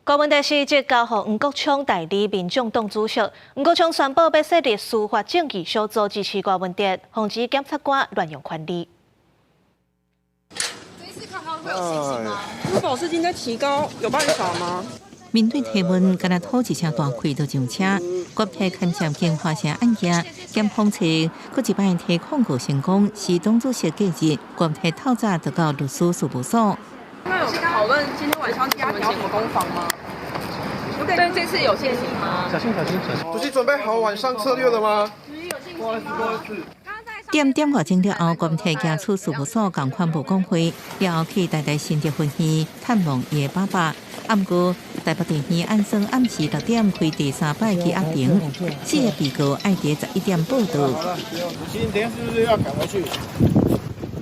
郭文哲是即交予黃國昌代理民眾黨主席。黃國昌宣布欲設立司法正義小組支持柯文哲，防止檢察官亂用權力。這次看他會有信心嗎？如果保釋金再提高，有辦法嗎？面對提問，敢若吐一聲大氣就上車。郭台牽涉京華城案件，檢方揣閣一擺提控告成功，是黨主席繼任。郭台透早就到律師事務所。那有討論今天晚上押調什麼攻防嗎？對這次有信心嗎？小心小心小心！主席準備好晚上策略了嗎？有信心嗎？點點外鐘了後，郭台行出事務所，仝款無講話，了後去台大新竹分院探望伊的爸爸。毋過台北地院按算暗時6點開第三擺去押庭，四个被告愛佇11點報到。主席，等下是不是要趕回去？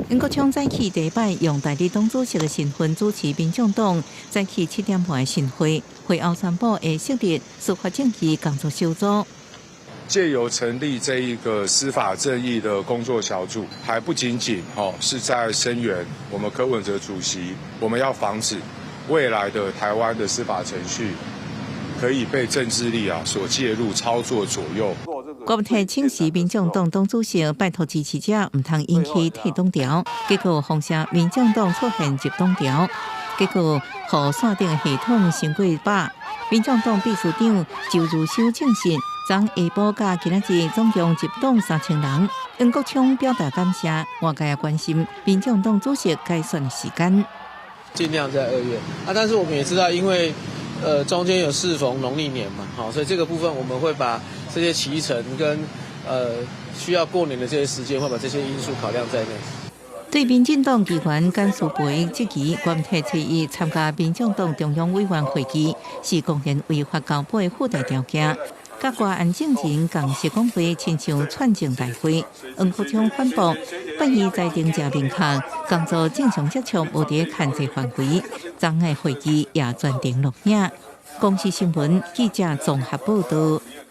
黃國昌早起第一擺用代理黨主席的身份主持民眾黨早起7點半的晨會，會後宣布會設立司法正義工作小組。借由成立這一個司法正義的工作小組，還不僅僅吼是在聲援我們柯文哲主席，我們要防止未來的台灣的司法程序可以被政治力啊所介入操作左右。郭台請辭民眾黨黨主席，拜託支持者毋通引起退黨潮，結果風聲民眾黨出現入黨潮，結果予線頂的系統傷過飽。民眾黨秘書長周如修證實，昨下晡佮今仔日總共入黨3000人。黃國昌表達感謝，外界也關心民眾黨主席改選的時間。盡量在2月啊，但是我們也知道，因為中間有適逢農曆年嘛，好，所以這個部分我們會把這些期程跟需要過年的這些時間，會把這些因素考量在內。對民進黨議員簡舒培質疑，關提初一參加民眾黨中央委員會議，是公然違法交保的附帶條件。佮歌安正人共識講話，親像串證大會。黃國昌反駁，拜伊裁定誠明確，工作正常接觸無佇限制範圍。昨下會議也全程錄影。公視新聞記者綜合報道。